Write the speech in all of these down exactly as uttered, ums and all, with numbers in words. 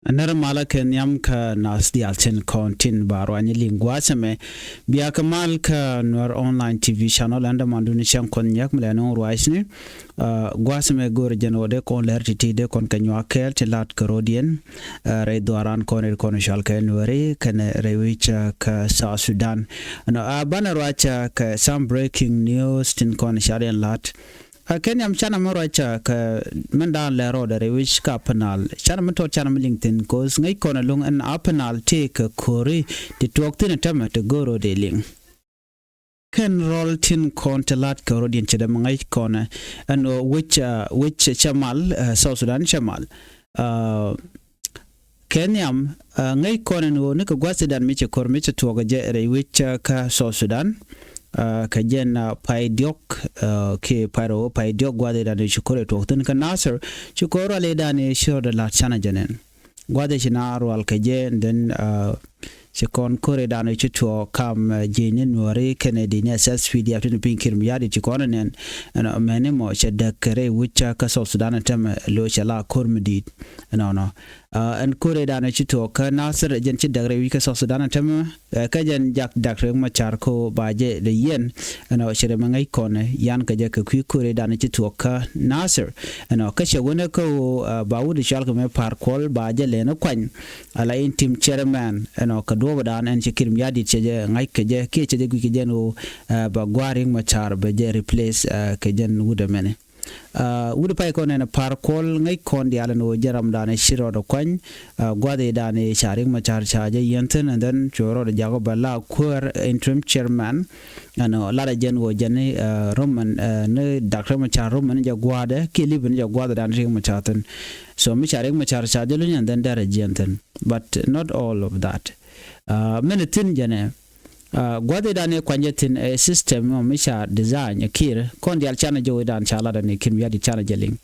Nɛr malä kɛ nhiam kä nath diaal tin kɔn tin ba ruany liŋ gua̱a̱th ɛmɛ. Bia kɛ mal kä Nuɛr Online T V channel, ɛn dämandun cäŋ Kuɔth Nyak mi lɛ nuŋ ruacni. Gua̱a̱th ɛmɛ go̱o̱rɛ jɛn ɣöö dee kɔn lɛr ti̱ti̱ dee kɔn kɛ nyuak kɛɛl tin la̱t kɛ rɔ̱diɛn rɛy dhuaaran kɔn ri kɔn cɔal kɛ Nuɛri kɛnɛ rɛy wi̱c kä South Sudan. Ɛnɔ a banɛ ruac kɛ some breaking news tin kɔn cɔal in la̱t. Ɛ kɛn yam canɛ mi ruac kɛ mɛn daan lɛ rɔɔdɛ rɛy wi̱c kä Upper Nile. Canɛ mi tɔt canɛ mi liŋ thi̱n, 'cause ŋäc kɔn ɛlɔ̱ŋ ɛn Upper Nile tëë kɛ ko̱ri ti tuɔɔk thi̱n ɛ tämɛ ti go̱o̱r rɔɔdɛ liŋ. Kɛn rɔl tin kɔn ti la̱t kɛ rɔɔdiɛn cɛ dee mi ŋäc kɔn ɛn ɣöö wec, wec cɛ mal, South Sudan cɛ mal. Kɛ nhiam, ŋäc kɔn ɛn ɣöö ni kɛ gua̱thidan mi cɛ ko̱r mi cɛ tuɔɔk ɛ jɛ rɛy wi̱c kä South Sudan. Kɛ jɛn pay diɔ̱k kiɛ pay rɛw pay diɔ̱k gua̱thidan ci ko̱r ɛ tuɔɔk thi̱n kä Nasir, ci ko̱r rualidan ci rɔɔdɛ la̱t canɛ jɛ nɛn. Gua̱thi ci na rual kɛ jɛ, and then ci kɔn ko̱r ɛ dan ci tuɔɔk kam ji̱ni Nuɔri kɛnɛ di̱ni S S P D F tin piny Kiir Mayardit ci kɔn ɛ nɛn. Ɛnɔ mɛni mɔ cɛ däk kɛ rɛy wi̱c kä South Sudan ɛ tämɛ lo cɛ la ko̱r mi di̱i̱t. Ɛnɔnɔ. Ɛn ko̱r ɛ dan ci tuɔɔk kä Nasir jɛn ci däk rɛy wi̱c kä South Sudan ɛ tämɛ. Kä jɛn jak dak Riek Machar ko ba jɛ lɛ yɛn. Ɛnɔ cɛ rɛ mɛ ŋäc kɔn yan kɛ jɛ kɛ kui̱ ko̱r ɛ dan ci tuɔɔk kä Nasir. Ɛnɔ kä cɛ wänɛ kä ɣöö ba wut cɔal kɛ mɛ Par Kuɔl ba jɛ lɛn kuany. Ala in tim chairman ɛnɔ kɛ duɔ̱ɔ̱p dan ɛn cɛ Kiir Mayardit cɛ jɛ ŋa̱c kɛ jɛ kiɛ cɛ jɛ guic kɛ jɛn ɣöö ba gua̱a̱r Riek Machar bɛ jɛ replace kɛ jɛn wut ɛmɛnɛ. Wut pay kɔn ɛn Par Kuɔl ŋäc kɔn diaal ɛn ɣöö jɛ ram dan ci rɔɔdɛ kuany. Gua̱thi dan ca Riek Machar ca jɛ yɛn thi̱n, and then cu rɔɔdɛ jakɔ bɛ la kuäär interim chairman. Ɛnɔ lat ɛ jɛn ɣöö jɛn ni rɔmɛn ni dak Riek Machar rɔmɛn jɛ gua̱a̱dɛ kiɛ lipɛn jɛ gua̱a̱dɛ dan Riek Machar thi̱n. So mi ca Riek Machar ca jɛ luny, and then derɛ jiɛn thi̱n, but not all of that. Mɛn thi̱n jɛnɛ gua̱thidan ɛ kuanyɛ thi̱n ɛ system mɔ mi ca design ɛ Kiir kɔn diaal canɛ jɛ wecdan ca lat ɛn ɛ Kiir Mayardit canɛ jɛ liŋ.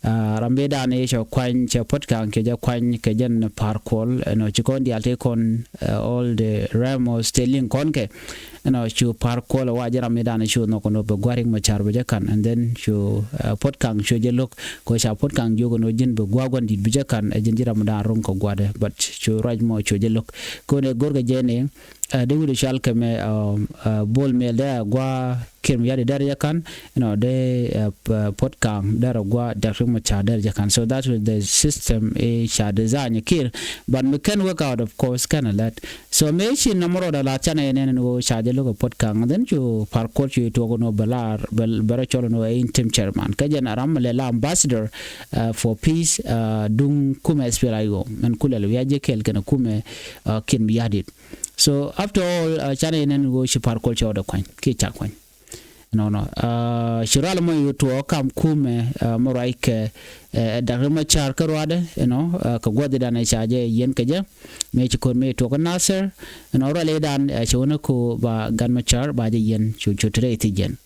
Ram bi dan ɛ cɛ kuany cɛ Puot Kaŋ kɛ jɛ kuany kɛ jɛn Par Kuɔl ɛnɔ ci kɔn diaal tëë kɔn all the ramos tëë liŋ kɔn kɛ. Ɛnɔ cu Par Kuɔl ɛ wa jɛ ram bi dan ɛ cu nhɔk ɛnɔ bɛ gua̱a̱r Riek Machar bɛ jɛ ka̱n, and then cu Puot Kaŋ cu jɛ lo̱k kɛ ca Puot Kaŋ jiök ɛnɔ ji̱n bɛ gua̱a̱ gua̱n di̱t bi jɛ ka̱n ɛ ji̱n ji̱ ram bi dan ro̱ŋ kɛ gua̱dɛ, but cu ruac mɔ cu jɛ lo̱k. Kɔn ɛ go̱r kɛ jɛ ni Ɛ di wut i̱ cɔal kɛ mɛ Bol Mel dee a gua Kiir Mayardit dee rɛ jɛ ka̱n, you know, dee Puot Kaŋ dee rɛ gua Dr. Riek Machar dee rɛ jɛ ka̱n. So that was the system i̱ ca design i̱ Kiir. But mi kɛn work out, of course, kɛn a lɛt. So mëë ci nɔmɔ rɔɔdɛ la canɛ yɛ nɛn ni ɣöö ca jɛ lo̱k ɛ Puot Kaŋ. Then cu Par Kuɔl cu tuɔɔk ni ɣöö bɛ lar bɛ rɛ cɔl ni ɣöö ɛ interim chairman. Kä jɛn a ram mi lɛ la ambassador for peace duŋ kumɛ SPLA-IO. Mɛn kulɛ lɛ wi̱i̱ a jɛ kɛɛl kɛn kumɛ Kiir Mayardit. So after all, canɛ yɛ nɛn ɣöö ci Par Kuɔl cɛ ɣɔdɛ kuany kiɛ ca kuany. Nɔnɔ ci rual mɔ yu tuɔɔk kam kumɛ mɔ ruac kɛ Dr. Riek Machar kä ruadɛ, you know, kɛ gua̱dhidan ca jɛ yɛn kɛ jɛ. Mëë ci ko̱r mëë tuɔɔk kä Nasir, you know, rual idan cɛ wänä ko ba Gat Machar ba jɛ yɛn cu cu tɛrɛ ithi jɛn.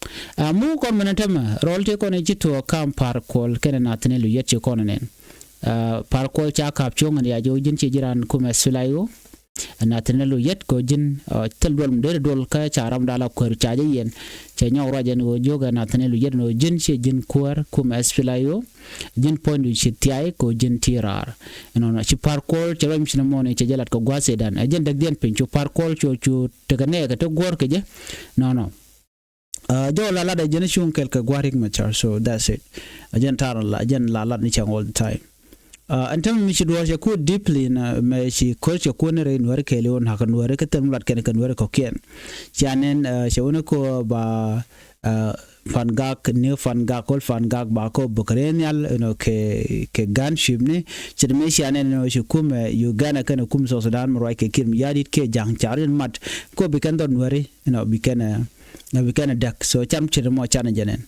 Mu kɔn mɛn tämɛ rɔl ti kɔn ci tuɔɔk kam Par Kuɔl kɛnɛ Nathaniel Oyet ci kɔn nɛn. Par Kuɔl ca kap cuɔ̱ŋ in ya jɛ wä ji̱n ci ji̱ ran kumɛ SPLA-IO. Nathaniel Oyet kɛ ɣöö ji̱n thil duɔl mi deri duɔl kä ca ram dal a kuäär ca jɛ yɛn. Cɛ nyɔk ruac ɛn ɣöö jiök ɛ Nathaniel Oyet ɛn ɣöö ji̱n ciɛ ji̱n kuäär kumɛ SPLA-IO. Ji̱n puɔ̱nydu ci thiay kɛ ɣöö ji̱n ti raar. Ɛnɔnɔ ci Par Kuɔl cɛ ruac mi ci nɔmɔni cɛ jɛ lat kɛ gua̱a̱th Sudan. Ɛ ji̱n däkdiɛn piny cu Par Kuɔl cu cu tekɛ nɛɛkɛ te guɔ̱ɔ̱r kɛ jɛ. Nɔnɔ. Jɔw la lat ɛ jɛn cuŋ kɛl kɛ gua̱a̱r Riek Machar, so that's it. Ɛ jɛn ta̱a̱r la, ɛ jɛn la lat ni cäŋ all the time. Ɛn tämɛ mi ci duɔ̱ɔ̱r cɛ kuut deeply in mɛ ci ko̱r cɛ kuäär ni rɛy Nuääri kɛɛliw, na̱k kɛ Nuääri kä thil mi lat kɛn kɛ Nuääri kɔ̱kiɛn. Cia nɛn cɛ wä ni ko̱ ba Pangak, ni Pangak, kol Pangak ba ko̱ bäkɛ rɛy nhial, you know, kɛ kɛ gunship ni. Cɛ ti mëë cia nɛn, you know, ci kumɛ Uganda kɛnɛ kum South Sudan mi ruac kɛ Kiir Mayardit kiɛ ja̱ŋ ca rin mat ko̱ bi kɛn dhɔr Nuääri, you know, bi kɛn ɛ na bi kɛn ɛ däk. So can cɛ ti mɔ can ɛ jɛ nɛn.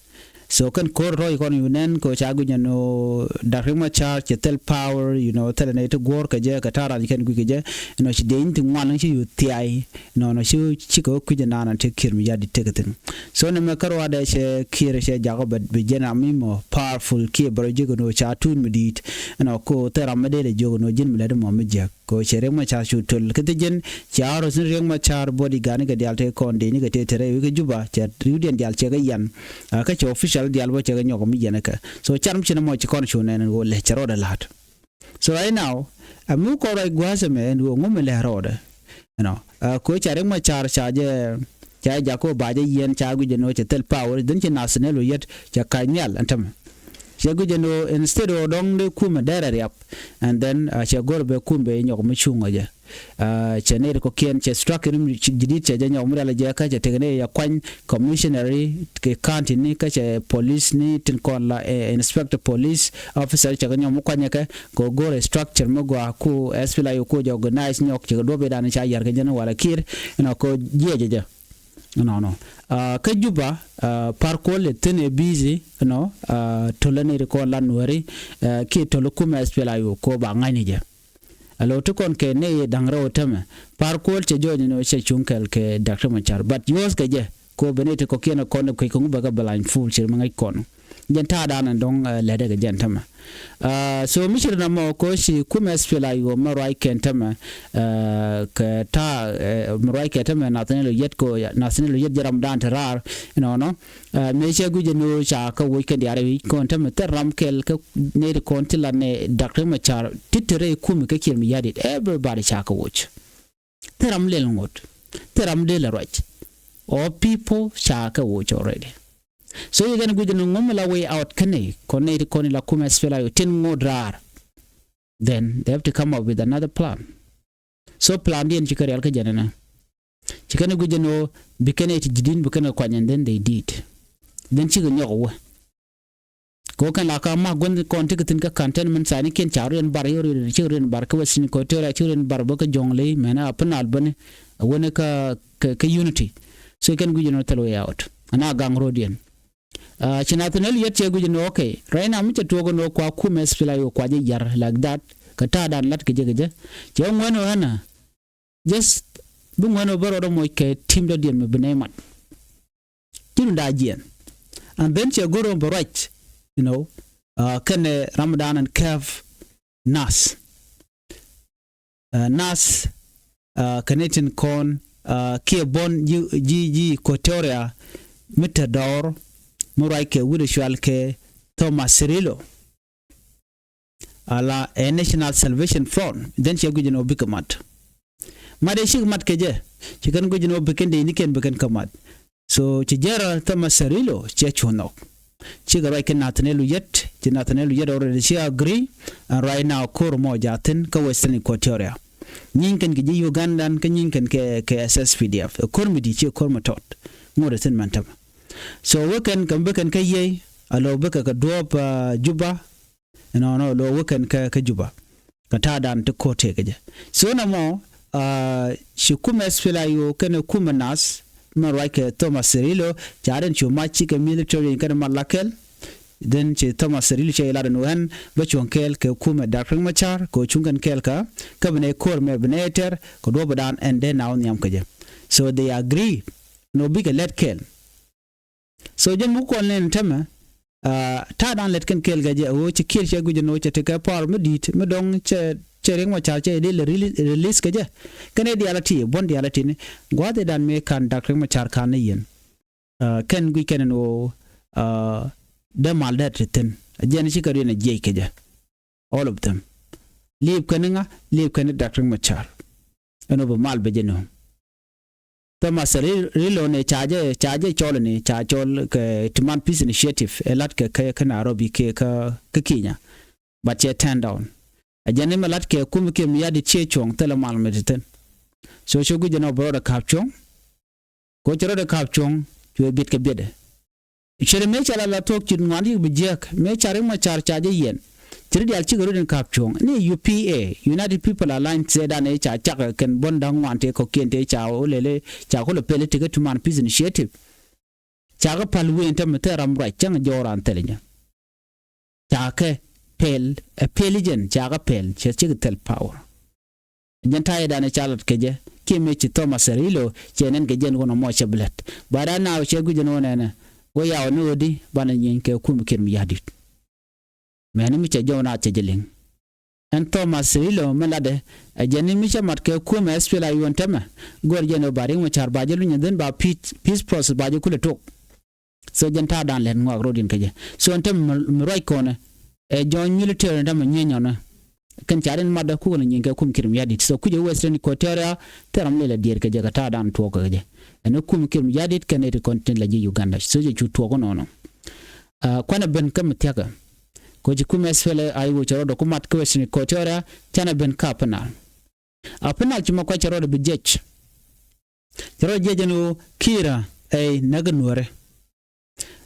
So kɛn ko̱r tɔ̱ ci kɔn yu nɛn kɛ ca guic ɛn ɣöö Dr. Riek Machar cɛ thil power, you know, thil ɛn ɛ ti guɔ̱ɔ̱r kɛ jɛ kɛ ta̱a̱ ran ci kɛn guic kɛ jɛ. You know, ci dee in ti ŋuan ci yu thiay. You know, ci ci kɛ wä kui̱c ɛn naan ti Kiir Mayardit tekɛ thi̱n. So nɛmɛ kä ruaadɛ cɛ Kiir cɛ jakɔ bɛ bi jɛn ram mi mɔ powerful kiɛ bɛ rɔ jiök ɛn ɣöö ca tuut mi di̱i̱t. You know, ko thil ram mi dee lɛ jiök ɛn ɣöö ji̱n mi lɛt mɔ mi jiäk. Kɛ ɣöö cɛ Riek Machar cu töl kä thi ji̱n, ca rɔ̱ thi̱n Riek Machar bodyguard ni kɛ diaal tëë kɔn dee ni kɛ tëë tëë rɛy wec kä Juba, cɛ ri̱wdiɛn diaal cɛ kɛ yan. Kä cɛ official diaal bä cɛ kɛ nyɔk mi yɛn kɛ. So can mi ci ni mɔ ci kɔn cu nɛn ɣöö lɛ cɛ rɔɔdɛ la̱t. So right now, ɛ mi kɔn ruac gua̱a̱th ɛmɛ ɛn ɣöö ŋu mi lɛr rɔɔdɛ. You know, ɛ, ko ca Riek Machar ca jɛ, ca jɛ jak ko ba jɛ yiɛn, ca guic ɛn ɣöö cɛ thil power, then ci Nathaniel Oyet cɛ ka̱c nhial ɛn tämɛ. Cɛ guic ɛn ɣöö instead ɣöö dɔ̱ŋ dee kumɛ dɛrɛ riap, and then, ɛ, cɛ go̱r bɛ kum bɛ nyɔk mi cuŋ ɔ jɛ. Ɛ, cɛ nɛy ti kɔ̱kiɛn, cɛ structure mi ci jidit cɛ jɛ nyɔk mi rial jɛ kä cɛ tekɛ nɛy yɛ kuany commissionary kɛ county ni kä cɛ police ni tin kɔn la, ɛ, inspector police officer cɛ kɛ nyɔk mi kuanyɛ kɛ kɛ go̱r structure mi gɔaa ku SPLA-IO ku jɛ organize nyɔk cɛ kɛ duɔp idan ca yar kɛ jɛn wala Kiir, you know, kɛ jiɛ jɛ jɛ. Nɔnɔ. Ɛ, kä Juba, ɛ, Par Kuol ɛ thin ɛ busy, you know, ɛ, tolä nɛy ti kɔn la Nuɛri, ɛ, kiɛ tolä kumɛ SPLA-IO ku ba ŋa̱cni jɛ. A lo̱ ti kɔn kɛ nɛy da̱ŋ rɛw tämɛ. Par Kuol cɛ jɔɔc ni cɛ cuŋ kɛl kɛ Doctor Machar. But yuɔ̱th kɛ jɛ ko ben nɛy ti kɔ̱kiɛn kɔn kuec kɛ ŋu bɛ kɛ blind fool cir mi ŋäc kɔn. Jɛn ta̱a̱ da̱a̱n ɛn dɔ̱ŋ, ɛ, lɛtdɛ kɛ jɛn tämɛ. Ɛ, so mi cir na mɔ ko ci kumɛ SPLA-IO mɛ ruac kɛn tämɛ, ɛ, kɛ ta̱a̱, ɛ, mɛ ruac kɛ tämɛ Nathaniel Oyet ko, Nathaniel Oyet jɛ ram da̱a̱n te raar inɔnɔ. Ɛ, mëë cɛ guic ɛn ɣöö ca kä woc kɛn diaal wi̱c kɔn tämɛ thil ram kɛl kä nɛy ti kɔn ti la nɛ Doctor Machar ti te rɛy kumɛ kä Kiir Mayardit, everybody ca kä woc. Thil ram lɛl ŋot, thil ram dee la ruac. All people ca kä woc already. So yɛ kɛn guic ɛn ɣöö ŋu mi la way out kä nɛy kɔn nɛy ti kɔn la kumɛ SPLA-IO tin ŋot raar. Then they have to come up with another plan. So plan diɛn ci kä rial kä jɛn ɛnɛ. Ci kɛn ɛ guic ɛn ɣöö bi kɛn ɛ ti ji̱di̱n bi kɛn ɛ kuany, and then they did. Then cikɛ nyɔk wä. Kɛ ɣöö kɛn la ka mak gua̱n kɔn ti kɛ thi̱n kä cantonment sanikiɛn ca riɛn bar, yɛ riɛn, cikɛ riɛn bar kä Western Equatoria, cikɛ riɛn bar bä kä Jonglei, mɛn a Upper Nile bäni, a wänɛ kä, kä, kä Unity. So kɛn guic ɛn ɣöö thil way out. Ɛn a gaŋ ro̱diɛn. Ɛ, ci Nathaniel Oyet cɛ guic ɛn ɣöö, okay, right now mi cɛ tuɔɔk ɛn ɣöö kua kumɛ SPLA-IO kua jɛ yar like that. Kɛ ta̱a̱ da̱a̱n lat kɛ jɛ kɛ jɛ. Cɛ ŋuɛn ɣöö ɛnɛ. Just bi ŋuɛn ɣöö bä rɔɔdɛ moc kɛ team dɔ̱diɛn mi bi nɛy mat. Ci run da̱a̱ jiɛn. And then cɛ go̱r ɣöö bɛ ruac, you know, ɛ, kɛnɛ ram da̱a̱n ɛn kɛp nath. Ɛ, nath, ɛ, kɛnɛ tin kɔn, ɛ, kiɛ buɔ̱n ji̱, ji̱, ji̱ Equatoria mi te dɔɔr mi ruac kɛ wi̱cdɛ cual kɛ Thomas Cirillo. Ala ɛ National Salvation Front, then cɛ guic ɛn ɣöö bikɛ mat. Mat ɛ cikɛ mat kɛ jɛ, ci kɛn guic ɛn ɣöö bi kɛn dee ni kɛn bi kɛn kä mat. So ci General Thomas Cirillo cɛ cu nhɔk. Cikɛ ruac kɛ Nathaniel Oyet, ci Nathaniel Oyet already ci agree, and right now ko̱r mɔ jaathin kä Western Equatoria. Nyiny kɛn kɛ ji̱ Ugandan kä nyiny kɛn kɛ, kɛ S S P D F. Ɛ ko̱r mi di̱i̱t, ci ko̱r mi tɔt. Ŋot ɛ thi̱n mɛn tämɛ. So wä kɛn kɛ bi kɛn kä yiey, a lo̱ bikɛ kɛ duɔ̱ɔ̱p, ɛ, Juba, Ɛnɔnɔ lo̱ wä kɛn kä, kä Juba. Kä ta̱a̱ dan ti ko̱r tëë kä jɛ. So nɔmɔ, aa, ci kumɛ SPLA-IO kɛnɛ kumɛ nath mɛ ruac kɛ Thomas Cirillo, ca rin cu mac cikɛ military kɛnɛ mal la kɛl. Then ci Thomas Cirillo cɛ ilat ɛn ɣän bä cuɔ̱ŋ kɛɛl kɛ kumɛ Doctor Riek Machar kɛ cuŋ kɛn kɛɛl kä, kä bi nɛ ko̱r mɛ bi nɛ tɛr kɛ duɔ̱p dan ɛn dee na wä nhiam kä jɛ. So they agree. Nɔ bikɛ lɛt kɛɛl. So jɛn mi kɔn nɛn tämɛ, aa, ta̱a̱ dan lɛt kɛn kɛɛl kɛ jɛ ɣöö ci Kiir cɛ guic ɛn ɣöö cɛ tekɛ power mi di̱i̱t mi dɔ̱ŋ cɛ, cɛ Riek Machar cɛ dee lɛ release, release kɛ jɛ. Kɛn ɛ diaal a ti, buɔ̱n diaal a ti ni gua̱a̱th ɛ dan mëë ka̱n Doctor Riek Machar ka̱n ni yɛn. Aa, kɛn guic kɛn ɛn ɣöö, aa, dee mal dee ti thi̱n. Jɛn cikɛ riɛn ɛ jiɛc kɛ jɛ. All of them. Liep kɛn ŋa, liep kɛn Doctor Riek Machar. Ɛn ɣöö bɛ mal bɛ jɛ nööŋ. Thomas Cirillo ni ca jɛ, ca jɛ cɔl ni, ca cɔl kɛ ti man Peace Initiative, ɛ lat kɛ, kɛ, kɛ Nairobi kɛ, kɛ, kɛ Kenya. But cɛ turn down. A jɛn ni mɛ lat kɛ kum kiɛ mi yadi ciɛ cuɔ̱ŋ thilɛ mal mi ti thin. So cɛ guic jɛ nɔ bɛ rɔɔdɛ ka̱p cuɔ̱ŋ. Ko cɛ rɔɔdɛ ka̱p cuɔ̱ŋ, cuɛ biɛt kɛ biɛtdɛ. Cɛ mëë cɛ la la thuɔ̱k cit ŋuan yik bi jiääk, mëë ca Riek Machar ca jɛ yiɛn. Cɛ ri diaal cikɛ rɔɔdɛ ka̱p cuɔ̱ŋ. Ni U P A, United People Alliance, cɛ dan ëë ca cak kɛn buɔ̱n da̱ŋ ŋuan tëë kɔ̱kiɛn tëë ca wä lɛlɛ, ca kulɛ pɛl i̱ tekɛ ti man Peace Initiative. Ca kɛ pal wëë ɛn tämɛ thil ram ruac cäŋ jɔɔk raan thil inyɛ. Ca kɛ pɛl, ɛ pɛl i̱ jɛn, ca kɛ pɛl, cɛ cikɛ thil power. Jɛn ta̱yɛ danɛ ca lat kɛ jɛ, kiɛ mëë ci Thomas Cirillo cɛ nɛn kɛ jɛn wun ɔmɔ cɛ bi lät. Ba dan naaw cɛ guic jɛn wun ɛnɛ, wä yaw ni ɣöödi banɛ nyieeny kɛ kum Kiir mi ya̱di̱t. Mɛni mi cɛ jɔw naath cɛ jɛ liŋ. Ɛn Thomas Cirillo mi latdɛ, ɛ jɛn ni mi cɛ mat kɛ kum ɛ SPLA-IO ɛn tämɛ, go̱o̱r jɛn ɛ ba Riek Machar ba jɛ luny ɛn dhin ba peace, peace process ba jɛ kulɛ tok. So jɛn ta̱a̱ dan lɛt ŋɔak ro̱diɛn kɛ jɛ. So ɛn tämɛ mi, mi ruac kɔnɛ, ɛ join military ɛn tämɛ nyieny ɔnɛ. Kɛn ca rin matdä kukɛ la nyinkɛ kum Kiir Mayardit. So kucɛ Western Equatoria, thil ram lɛ la diɛɛr kɛ jɛ kɛ ta̱a̱ dan tuɔɔk kɛ jɛ. Ɛn kum Kiir Mayardit kɛn iti kɔn tin la ji̱ Uganda. So jɛ cu tuɔɔk nɔnɔ. Kuanɛ ben kä mi thia̱kɛ. Kɔ ci kum SPLA-IO cɛ rɔɔdɛ ku mat kä Western Equatoria, canɛ ben kä Upper Nile. Upper Nile ci Makuac cɛ rɔɔdɛ bi jɛc. Cɛ rɔɔdɛ jɛc ɛn ɣöö Kiir ɛ näk Nuäärɛ.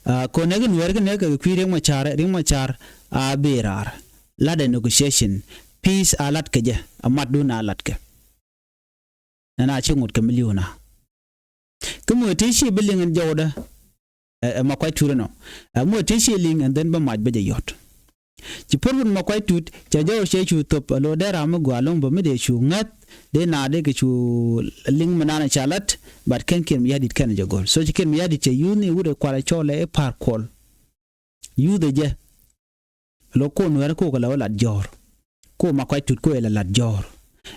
Kɔ näk Nuäärɛ kä näk kɛ kui̱ Riek Machar, Riek Machar a bi raar. Latdɛ negotiation. Peace a lat kɛ jɛ, a matdun a lat kɛ. Nɛn a ci ŋot kɛ million a. Kä muɔ tëë ci bi liŋ ɛn jɔwdä. Ɛ Makuac Tut ɛnɔ. Ɛ muɔ tëë ci liŋ ɛn dhɛn bä mac bä jɛ yɔt. Ci pär wut Makuac Tut cɛ jɔw cɛ cu thop ɛ lo̱ dee ram mi gɔaa lo̱ŋ bä mi dee cu ŋäth dee na dee kɛ cu liŋ mi naan ca lat. But kɛn Kiir Mayardit kɛn jɛ go̱l. So ci Kiir Mayardit cɛ yuth ni wut ɛ kual ɛ cɔl ɛ i̱ Par Kuol. Yuth ɛ jɛ. Lo ko Nuɛr ko kɛ la wä lat jɔr. Ko Makuac Tut ko ɛ la lat jɔr.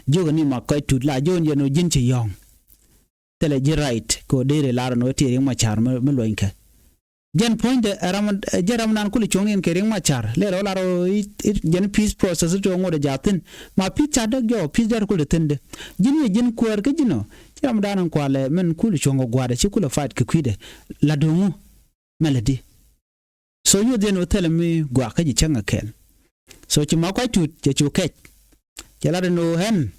Jiök ni Makuac Tut la jiön jɛ no ji̱n ci yɔ̱ŋ. Thilɛ ji̱ right ko deri lar no ti Riek Machar mi luɔny kɛ. Jɛn puɔ̱nydɛ ɛ ram, jɛn ram nan kul cuɔ̱ŋ in kɛ Riek Machar. Lɛ rɔ lar jɛn peace process to ŋot ɛ jathin. Ma peace ca däk jɔ, peace dɛr kul de thin de. Ji̱n yɛ ji̱n kuäär kä ji̱n ɔ. Ci ram dan in kualɛ min kul cuɔ̱ŋ ɔ gua̱dɛ ci kul ɛ fight kɛ kui̱dɛ. La duŋu. Mɛ lɛ di. So yuɔth yɛn wä thilɛ mi guakä ji̱ cäŋ a kɛl. So ci Makuac Tut cɛ cu kɛc. Cɛ lat in wä ɣän.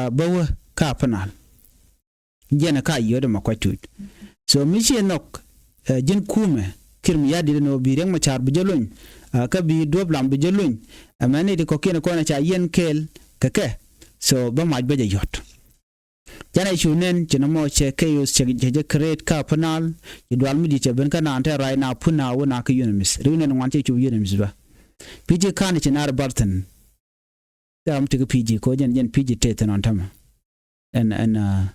Bä wä ka Upper Nile. Jɛn ka yio̱t Makuac Tut. So mi ci nhɔk ji̱n kumɛ Kiir Mayardit in wä bi Riek Machar bi jɛ lony. Kä bi duɔ̱p lam bi jɛ lony. Ɛmɛn ni ti kɔ̱kiɛn kɔn ca yɛn kɛɛl kɛ kɛ. So bä mac bä jɛ yɔ̱t. Canɛ cu nɛn ci nɔmɔ cɛ chaos cɛ jɛ create ka Upper Nile. Ci dual mi di̱t cɛ ben kä naan tɛ right now pun na wä na kä UNMISS. Riw nɛn ŋuan cɛ cu UNMISS bä. Pi ci kan ci nar barthin. Tɛ ram ti kä P G ko jɛn jɛn P G tɛ thin ɔn tämɛ. Ɛn ɛn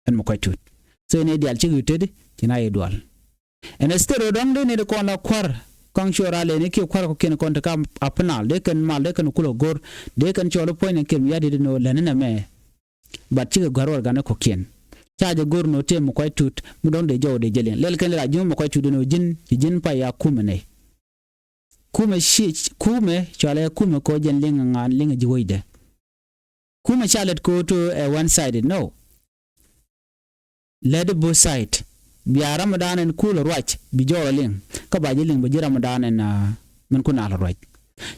ɛn Makuac Tut. So ni dial ci wi̱i̱ tedi ci na yi dual. Ɛn ɛ state dɔ̱ŋ dee ni di kɔn la kua̱r. Kɔn cuɔ ral ɛn ikiɛ kua̱r kɔ̱kiɛn kɔn ti ka Upper Nile dee kɛn mal dee kɛn kulɛ go̱r. Dee kɛn cɔl i̱ puɔ̱ny ni Kiir Mayardit ni wä läni nɛmɛ. But cikɛ gua̱r wär ganɛ kɔ̱kiɛn. Ca jɛ go̱r ni wä tëë Makuac Tut mi dɔ̱ŋ dee jɔw dee jɛ liŋ lɛl kɛn la ji̱n Makuac Tut ni wä ji̱n ci ji̱n pay ya kumɛ nɛy. Kumɛ ci kumɛ cualɛ kumɛ kɔ jɛn liŋ ŋa̱a̱n liŋ ji̱ wecdɛ. Kumɛ ca lɛt ko̱o̱t ɛ one sided no. Lɛt both side. Bia ram dan ɛn kulɛ ruac bi jɔɔl liŋ kä ba ji̱ liŋ ba ji̱ ram dan ɛn min kun al ruac.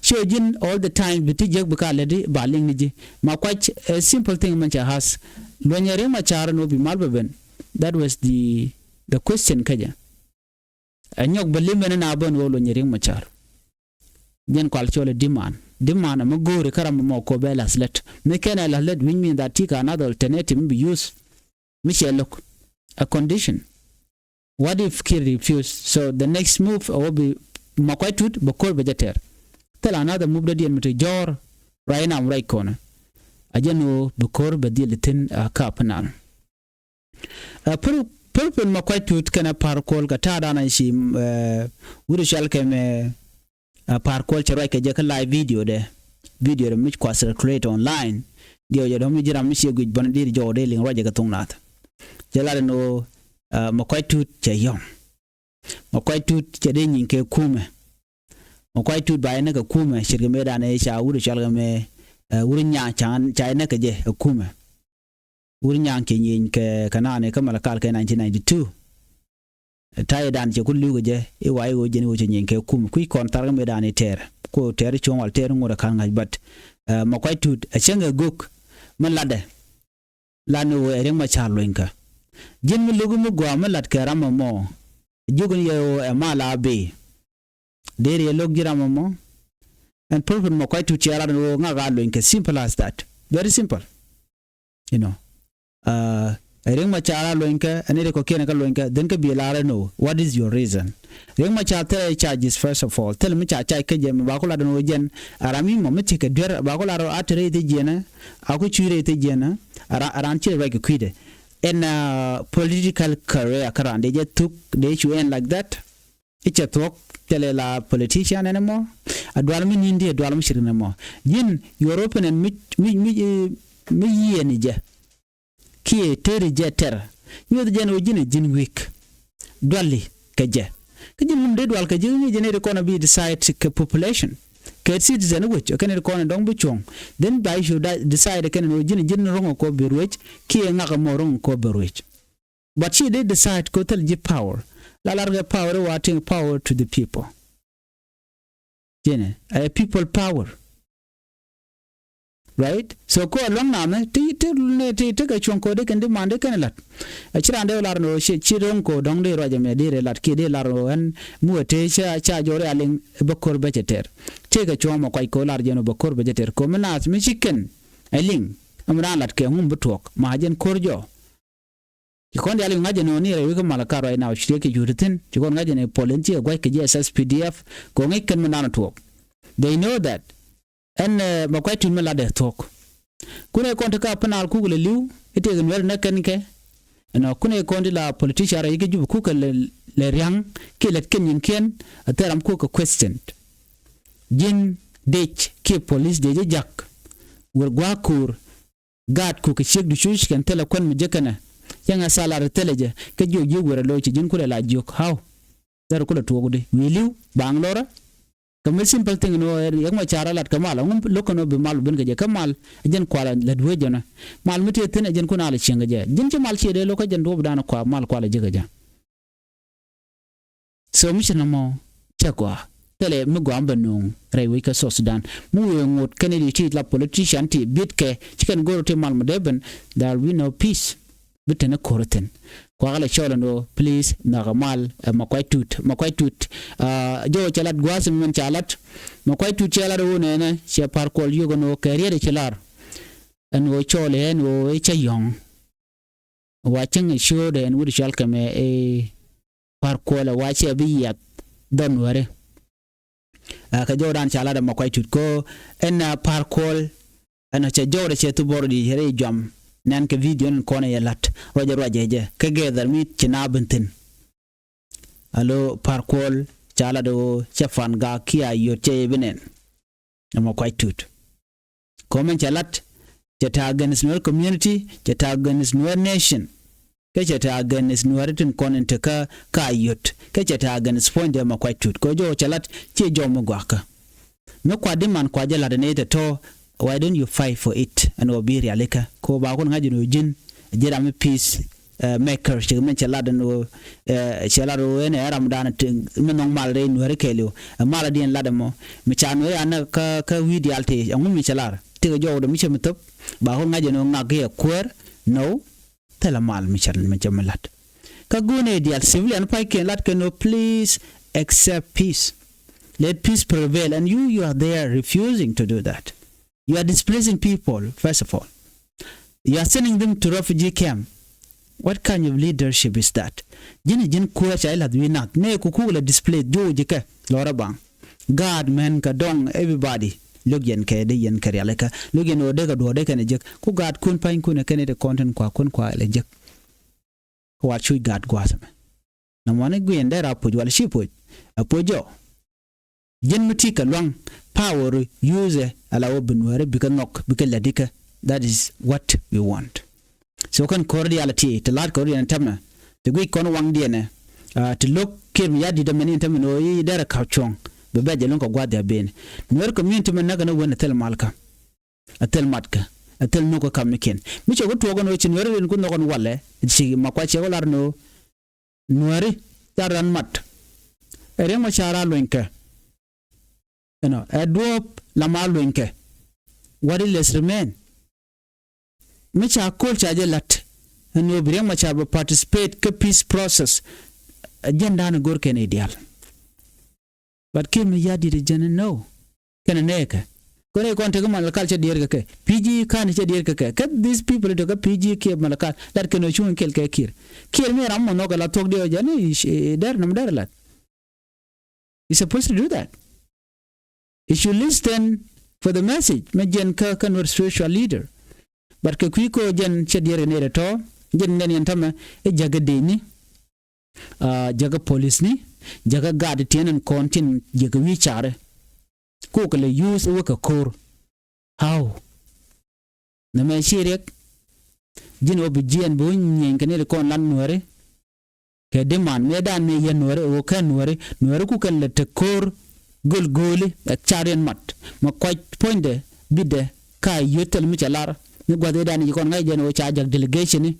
Ciɛ ji̱n all the time bi ti jiäk bi ka lɛt ba liŋ ni ji̱ Makuac. A simple thing mɛn cɛ has luɔnyɛ Riek Machar ni wä bi mal bɛ ben. That was the the question kä jɛ. Ɛ nyɔk bɛ limɛ ni na bä ni wä luɔnyɛ Riek Machar. Jɛn kual cɔl ɛ demand. Demand ɛmɛ go̱o̱ri kä ram ɛmɔ kɔ bɛ lath lät. Mi kɛn ɛ lath lät, which mean that ti ka another alternative mi bi use. Mi cɛ lo̱k. A condition. What if Kiir refuse? So the next move ɛ wä bi Makuac Tut bɛ ko̱r bɛ jɛ tɛr. Thil another move dee diɛn mi ti jɔɔr. Right now right kɔnɛ. A jɛn wä bi ko̱r bɛ dhil thin a ka Upper Nile. Ɛ pur pur pur Makuac Tut kɛnɛ Par Kuol kɛ ta̱a̱ danɛ ci wut cual kɛ mɛ. Ɛ Par Kuol cɛ ruac kɛ jɛ kä live video dɛ. Video dɛ mi kua circulate online. Diɛw jɛ dɔ̱ŋ mi ji̱ ram mi ciɛ guic bän dir jɔw dee liŋ ruac jɛ kɛ thuŋ nath. Cɛ lat ɛn ɣöö Makuac Tut cɛ yɔ̱ŋ. Makuac Tut cɛ dee nyiŋ kɛ kumɛ. Makuac Tut ba inɛ kɛ kumɛ ce̱tkɛ mëë danɛ ca wut cual kɛ mɛ wut nyaŋ ca inɛ kɛ jɛ ɛ kumɛ. Wur nyaŋ cɛ nyieny kɛ kɛ naan ɛ kä Malakal kɛ nineteen ninety-two. Ta̱yɛ dan cɛ ku li̱w kɛ jɛ i̱ wa i̱ ɣöö jɛn i̱ ɣöö cɛ nyieny kɛ kum kui̱ kɔn thar kä mëë dan i̱ tɛɛr. Ku tɛɛr i̱ cuɔ̱ŋ wal tɛɛr i̱ ŋot ɛ ka̱l ŋa̱c bat. Ɛ Makuac Tut ɛ cäŋ ɛ gök mi latdɛ. Lat ni ɣöö ɛ Riek Machar luenykɛ. Ji̱n mi lo̱k i̱ mi gɔaa mi lat kɛ ram ɛmɔ. Jiök ni yɛ ɣöö ɛ mal a bëë. Deri ɛ lo̱k ji̱ ram ɛmɔ. Ɛn prophet Makuac Tut cɛ lat ni ɣöö ŋak a luenykɛ, simple as that. Very simple. You know. Ɛ Riek Machar a luenykɛ, ɛn Riek kɔ̱kiɛn kä luenykɛ, then kä bi lar ɛn ɣöö what is your reason? Riek Machar thilɛ charges first of all. Thilɛ mi ca charge kä jɛ mi ba ku lat ɛn ɣöö jɛn a ram mi mɔ mi tekɛ duer ba ku lat ɣöö a te rɛy thi jiɛnɛ a ku cuc rɛy thi jiɛnɛ. A ran ci rɛy kɛ kui̱dɛ. Ɛn political career kä ran dee jɛ thuk dee cu ɛn like that. I̱ cɛ thuɔ̱k thilɛ la politician ɛn ɛmɔ. A dual mi ni̱n ti a dual mi cirik ɛn ɛmɔ. Ji̱n European ɛn mi mi mi mi yiëë ni jɛ. Kiɛ tëëri jɛ tɛr. Nyuɔth jɛn ɣöö ji̱n ɛ ji̱n weak. Duali kɛ jɛ. Kä ji̱n wun dee dual kɛ ji̱ ŋi̱i̱c jɛ ni ti kɔn a bi decide kɛ population. kɛ citizen wec kɛn it kɔn in dɔ̱ŋ bi cuɔ̱ŋ. Then ba i̱ cu decide kɛn in ɣöö ji̱n ji̱n ro̱ŋ kɔ bi ruec kiɛ ŋak ɛmɔ ro̱ŋ kɔ bi ruec. But ci dee decide kɔ thil ji̱ power. La lar kɛ power i̱ wa tiŋ power to the people. Jene a people power. Right? So ko a luaŋ namɛ ti ti ti ti kɛ cuɔ̱ŋ ko dee kɛn di man dee kɛn lat. A ci ran dee lar no ci ci roŋ ko dɔŋ dee ruac ɛmɛ dee lat kiɛ dee lar no ɛn mu a te ca ca jɔri a liŋ bä kor bä cɛ ter. Tëë kɛ cuɔ̱ŋ mɛ kuac ko lar jɛn bä kor bä cɛ ter ko mi naath mi ci kɛn a liŋ. Ɛm ran lat kɛ ŋum bi tuɔk ma jɛn kor jɔ. Ci kɔn dial i̱ ŋa̱c ɛn ɣöö ni rɛy wek kä Malakal right now ci riek kɛ jut thi̱n ci kɔn ŋa̱c ɛn ɣöö puɔl in ci kɛ gua̱c kɛ ji̱ S S P D F kɛ ɣöö ŋäc kɛn mi nan thuɔ̱k. They know that ɛn mɛ kuac tut mi lat dee thuɔ̱k. Kun ɛ kɔn te ka pinaal kuk lɛ li̱w i̱ tëëk in wɛr nɛ kɛn kɛ. Ɛnɔ kun ɛ kɔn ti la politician rɛy kä jup kuk kɛ lɛ ria̱ŋ kiɛ lät kɛn nyin kiɛn a thɛr ram kuk kɛ question. Ji̱n dec kiɛ police dec jɛ jak wër gua̱a̱k ko̱o̱r. Gaat ku kɛ ciek du cuc kɛn thilɛ kuän mi jek kɛnɛ. Cäŋɛ thalar thilɛ jɛ kä jiök jiök wërɛ lo̱c ci ji̱n kulɛ la jiök haw. Dhɛr kulɛ tuɔɔk di wi̱i̱ li̱w baaŋ lorä. Kɛ mi simple thing ni ɣöö yɛk mɔ ca̱r a lat kɛ mal aŋu lo̱k kɛn ɣöö bi mal ben kɛ jɛ kä mal. Jɛn kualɛ lät wee jɛnɛ mal mi tëë thi̱n ɛ jɛn kun alɛ cieŋ kɛ jɛ ji̱n ci mal ciɛ dee lo̱k kä jɛn duɔ̱ɔ̱p dan kua mal kualɛ jek kɛ jɛ. So mi ci nɔmɔ cɛ gɔaa thilɛ mi gɔaa mi bɛ nuŋ rɛy wec kä South Sudan. Mi wëë ŋot kɛn i̱ ti la politician ti bitkɛ ci kɛn go̱r ti mal mi dee ben. There will be no peace. Bi teni ko̱r thi̱n kuakä lɛ cɔl ɛn ɣöö please nhɔakä mal. Ɛ ma kuac tut ma kuac tut. Jɔwä cɛ lat gua̱a̱th mi mɛn ca lat ma kuac tut cɛ lat ɣöö nɛnɛ cɛ Par Kuɔl yio̱k ɛn ɣöö kɛ riet ɛ ci lar. Ɛn ɣöö cɔl ɛ ɛn ɣöö ɛ cä yɔ̱ŋ. Wa cäŋ ɛ ciöödɛ ɛn wut cual kɛmɛ ɛ Par Kuɔl ɛ wa cɛ bi yiath dhɔn wääri. Ɛ kɛ jɔwdan ca lat ɛ ma kuac tut ko ɛn Par Kuɔl. Ɛn cɛ jɔwdɛ cɛ thubɔr di rɛy juam nɛn kɛ video ni kɔn ɛ yɛ lat ruacɛ ruacɛ jɛ kɛ gɛthɛr mi ci na ben thi̱n. Alo Par Kuɔl ca lat ɛ ɣöö cɛ fan gak kiɛ a yot cɛ yɛ bi nɛn. Ɛ ma kuac tut. Kɔmɛn cɛ lat cɛ te against Nuer community cɛ te against Nuer nation. Kä cɛ te against Nuer tin kɔn in te kä ka yot kä cɛ te against puɔ̱nydɛ ma kuac tut kɛ jɔw cɛ lat ciɛ jɔw mi guakä. Mi kuat di man kuac jɛ lat in i̱ te tɔ why don't you fight for it ɛn ɣöö bi rialikä ko ba kun ŋa̱c in ɣöö ji̱n ji̱ ram mi peace. Maker cik min cɛ lat ɛn ɣöö cɛ lat ɣöö ɛn ɛ ram dan mi nhɔŋ mal rɛy Nuääri kɛɛliw. Ɛ mal adiɛn lat ɛmɔ mi ca Nuääri anɛ kä wi̱i̱ diaal tëë ɛŋu mi cɛ lar tikɛ jɔwdɛ mi cɛ mi thop. Ba kɔn ŋa̱c ɛn ɣöö ŋak kiɛ kuäär. No. Thilɛ mal mi cɛ mi cɛ mi lat. Kä go̱o̱nɛ diaal civilian pa̱ckiɛn lat kɛn ɣöö please accept peace. Let peace prevail and you you are there refusing to do that. You are displacing people first of all. You are sending them to refugee camp. What kind of leadership is that? Ji̱n ji̱n kuäär ca ilath wi̱i̱ nath nee ku kuk la displace jo̱o̱ ji̱ kɛ lɔrä baŋ. Gaat mɛn kɛ dɔŋ everybody. Lo̱k yɛn kɛ dee yɛn kɛ rialikä lo̱k yɛn ɣöö dee kɛ duɔ̱ɔ̱r dee kɛn ɛ jek ku gaatkun pa̱nykun ɛ kɛn ɛ ti kɔn tin kua̱kun kua̱ ilɛ jek. Kä wal cuc gaat gua̱a̱th ɛmɛ. Nɔmɔni guiɛn dee ra puc wal ci puc ɛ puc jɔ. Ji̱n mi ti kɛ luaŋ power use ala wä bi Nuääri bikɛ nhɔk bikɛ lätdikä. That is what we want. So kɛn ko̱r diaal ti ti la̱t ko̱r diɛn tämɛ ti guic kɔn waŋ diɛnɛ. Ti lo̱k kiɛr mi ya̱ di̱t ɛmɛn in tämɛ ni ɣöö i̱ derɛ ka̱p cuɔ̱ŋ bɛ bɛ̈c ɛlɔ̱ŋ kɛ gua̱th diaal ben. Nuɛɛr community mɛ näk ɛn ɛ wen ɛ thil malkä. Ɛ thil matkä ɛ thil nhök ɛ ka̱m ni kiɛn mi cɛ ku tuɔɔk ɛn ɣöö ci Nuɛɛr rin ku nhɔk ɛn walɛ. Ci ma kuac cɛ ku lar ni ɣöö Nuääri ca ran mat. Ɛ riɛŋ ma ca ran luenykɛ. Ɛnɔ ɛ duɔ̱ɔ̱p la ma luenykɛ. What is less remain? Mi ca ko̱l ca jɛ la̱t ɛn ɣöö bi riɛŋ ma ca bɛ participate kä peace process. Ɛ jɛn da̱a̱n ɛ go̱r kɛn i̱ diaal. But kiɛ mi ya̱ di̱t ɛ jɛn ɛ nöö kɛn ɛ nɛɛkɛ. Kɔn i̱ kɔn tekɛ Malakal cɛ diɛɛr kɛ kɛ pi̱ ji̱ ka̱n cɛ diɛɛr kɛ kɛ kɛ these people tekɛ pi̱ ji̱ kiɛ Malakal lat kɛn ɛ cuŋ kɛl kɛ kiɛr. Kiɛr mi ram mɔ nhɔk ɛ la thuɔ̱k diɛ ɔ jɛn i̱ dɛr nɔm dɛr ɛ lat. He's supposed to do that. He should listen for the message mɛ jɛn kä kä Nuer spiritual leader. But kɛ kui̱ ko jɛn cɛ diɛɛr kɛ nɛy tɔ̱ jɛn nɛn yɛn tämɛ i̱ jäkä deni. Jäkä polisni jäkä gaat tiɛn ɛn kɔn tin jäkä wi̱i̱ carɛ. Kok kɛ lɛ yuuth i̱ wä kɛ ko̱r. How? Nɛmɛ ci riɛk. Ji̱n ɣöö bi jiɛɛn bi wä nyieny kɛ ni ti kɔn lan Nuääri. Kɛ diman mëëdan mëë yɛn Nuääri ɣöö kɛn Nuääri Nuääri ku kɛn lɛ te ko̱r. Göl gööli ɛ car yɛn mat mɛ kuac puɔ̱nydɛ bitdɛ ka yio̱t thil mi cɛ lar. Ni gua̱th i̱ dan i̱ ci kɔn ŋa̱c jɛn ɣöö ca jak delegation ni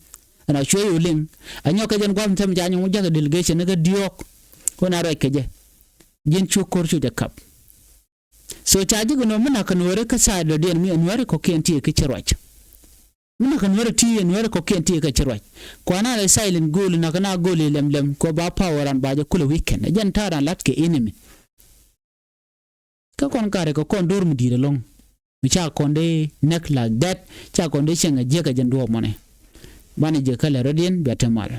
ɛn a cuɛ yo̱ liŋ. A nyɔk kɛ jɛn gua̱th mi thɛm ca nyɔk mi jak delegation ni kä diɔ̱ɔ̱k. Ɣöö na ruac kɛ jɛ ji̱n cu ko̱r cu jɛ kap. So ca ji̱ kɛ nööm mi na̱k kɛ nuääri kä side dɔ̱diɛn mi ɛ nuääri kɔ̱kiɛn ti ɛ kä ci ruac. Mi na̱k kɛ nuääri ti ɛ nuääri kɔ̱kiɛn ti ɛ kä ci ruac. Kuana lɛ silent go̱o̱li na̱k kɛ na go̱o̱li lɛm lɛm kɛ ba power an ba jɛ kulɛ weekend ɛ jɛn ta̱a̱ ran lat kɛ enemy. Kä kɔn karɛ kɛ kɔn do̱r mi di̱i̱t ɛlɔ̱ŋ. Mi ca kɔn dee näk like that ca kɔn dee cieŋ ɛ jiäk ɛ jɛn duɔ̱ɔ̱p mɔnɛ. Banɛ jiäk kä lɛ rɔ̱diɛn bia te mal.